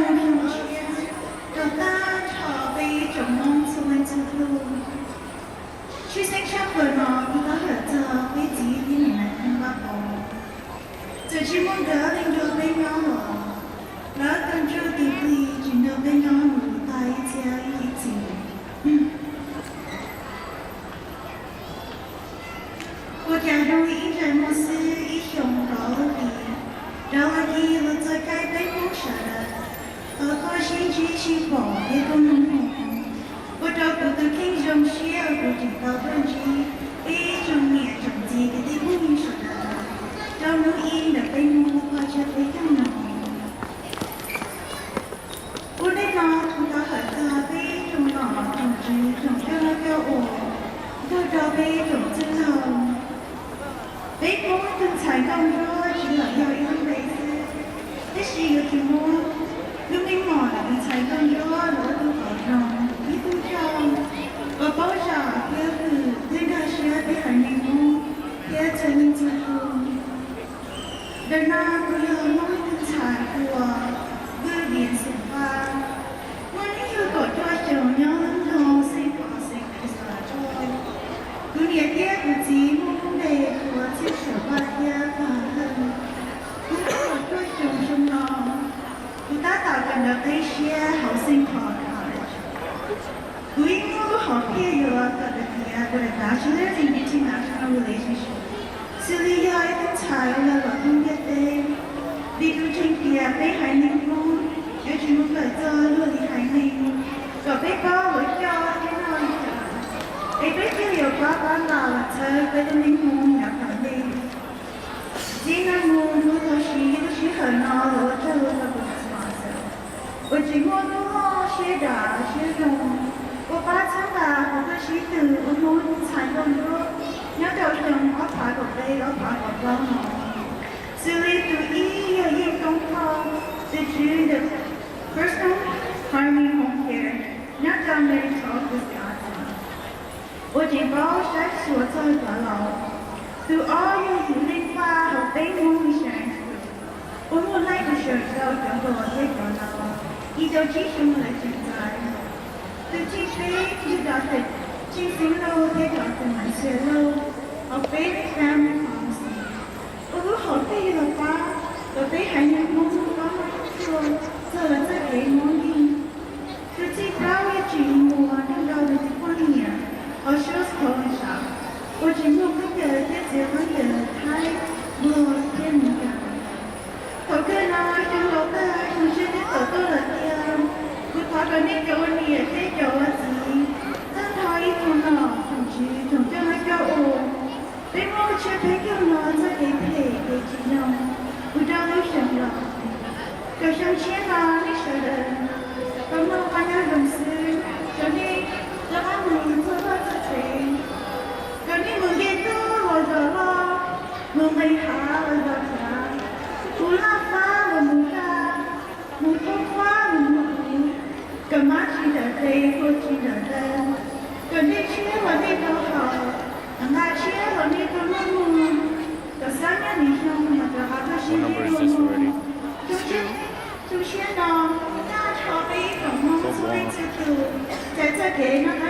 Rau tag nrho peb tsoom Hmoob txhua leej txhua tug, tshwj xeeb tshaj plaws no kuv thov hawm txog peb txiv thiab niam lawv Vaj Pov. Txawm tsis muaj nkawd leej nrog peb nyob los, lawv tau ntsug tis plig tsis nrog peb nyob mus tag ib txhiab ib txhis. Ua cas zoo li ib ntsais muag xwb ib xyoos rov lub hli, rov lub hli los txog caij peb Hmoob sawv daws tau tuaj sib ntsib sib pom thiab tuaj mloog ua rau kuv tus kheej zoo siab uas kuv tseem tau tuaj ntsib peb tsoom niam tsoom txiv kwv tij phooj ywg sawv daws rau hnub ib ntawm peb Hmoob lub qhov tshiab peb caug no. Ua ntej no kuv thov hawm txog peb tsoom nom tsoom tswv tsoom coj noj coj ua, nrog rau peb tsoom txwj laug. Peb Hmoob tus ntxhais nkauj nruab tsis yog ib lub npe xwb, tab sis yuav tsum muab lub meej mom ntawm tus ntxhais nkauj nruab los ua tug qauv zoo, ib tug coj uas paub zam thiab hwm thiab nkag siab peb haiv neeg Hmoob thiab txhua leej txhua tus. Ntawm no kuv yog Hmoob ib tug ntxhais uas Vwj Vias Xeem Paj, muaj hnub nyoog kaum cuaj xyoos, nyob lub nroog Xeem Pov, Xeem Pov Xas Tuam. Kuv niam thiab kuv txiv muaj lub npe hu ua Txhiaj Suam Paj thiab Paj Hawj. Kuv muaj kaum cuaj xyoos xyoo no, kuv tab tom kawm ntawv qib siab hauv Xeem Pov College. Kuv yeej muaj lub hom phiaj yuav kawm daim tias, kuv daim Bachelor in International Relationship, xws li yog ib tug ntxhais uas los nyob ntiaj teb, vim kuv ntseeg tias peb haiv neeg Hmoob yuav tsum mus kawm txog luag li haiv neeg kom peb paub lawv coj thiab noj li cas, es peb thiaj yuav pab pab los txhawb peb lub neej Hmoob yav tom ntej. Txij no mus kuv thov siv lub sij hawm no los ua tsaug rau kuv tus sponsor uas tseem muaj lub siab dav siab zoo uas pab txhawb nqa kuv tuaj sib tw ua Hmoob tus ntxhais nkauj nruab nyob rau xyoo ob phav kaum peb ob phav kaum plaub no, xws li tus ib yog Yeej Koob Thoj, tus tswv ntawm First Home Harmony Home Care nyob rau Meritor, Wisconsin, uas tseem paub saib xyuas txog cov laus. Tus ob yog Yim Leej Paj hauv peb Hmoob Insurance Group uas muaj life insurance rau cov hluas thiab cov laus, ib rau tsib xyoo lawv tseem txais. Tus thib peb yog Doctor Tsheej Xeeb Lauj thiab Doctor Maiv Xia Lauj hauv peb Family Pharmacy uas lub hom phiaj yuav los pab kom peb haiv neeg Hmoob muaj kob muaj lub txuag txog lawv txoj kev Hmoob yeej. Tus thib plaub yog Tsim Muas nrog rau nws tus poj niam hauv Schulz Coffee Shop uas tseem muaj khaub ncaws thiab txiav khaub ncaws Thaib, Nplog thiab Meskas. Thaum kawg no xyoo laus tag xyoo tshiab twb tawm tuaj lawm tiag. Kuv thov kom nej cov ua niam thiab cov ua txiv tag nrho ib tsoom nom tsoom tswv tsoom coj noj coj ua, peb Hmoob tshiab peb caug no txoj kev phem kev tsis zoo ua rau lub xyoo los, kom xyoo tshiab no nej sawv daws tau mloog qab nyob zoo xwb, kom nej rov qab mus txog vaj txog tsev, kom nej mus nce toj los zos loj, mus nqis hav los zos hlav, mus laj fab los mus kaj, mus poob fab los mus huv, kom mab tsis nrawm tes hlua tsis nrawm taw, kom nqaij tshiab los nej tau haus, nqaij tshiab los nej tau noj mus, kom xab nyab nim xyoo mas rov qab tuaj sib ntsib dua mus. Xyoo tshiab no, tag nrho peb ib tsoom Hmoob txhua leej txhua tus, txais txoj kev noj qab